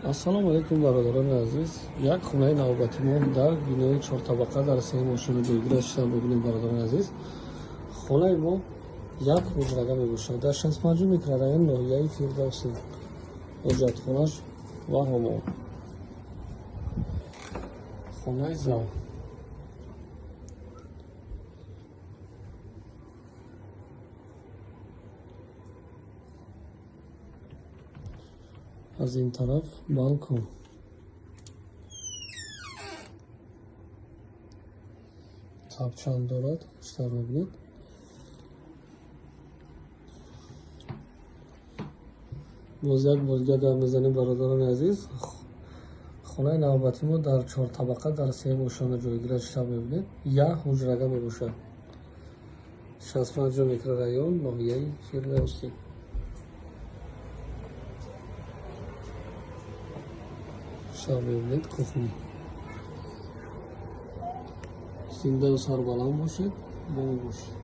Ассалому алайкум, бародарони азиз. Як хонаи навбати мо дар бинои чортабақа дар сеюм ошёна ҷойгир аст. Шумо бибинед, бародарони азиз. Хонаи мо як ҳуҷрага мебошад дар 65 микрорайон, ноҳияи Фирдавсӣ. Ҳоҷатхонаш ва ҳамом. Хонаи зал. Аз ин тараф балкон. Тапчанд дорад, чӣ мебинед. Боз як бор дига гап мезанем, бародарони азиз. Хонаи навбати мо дар чортабақа дар сеюм ошёна ҷойгир аст. Чӣ мебинед, як ҳуҷрага мебошад. 65 микрорайон, ноҳияи Фирдавсӣ. Чӣ мебинед, кухня. Зиндаву сарбаланд бошед, бо мо бошед.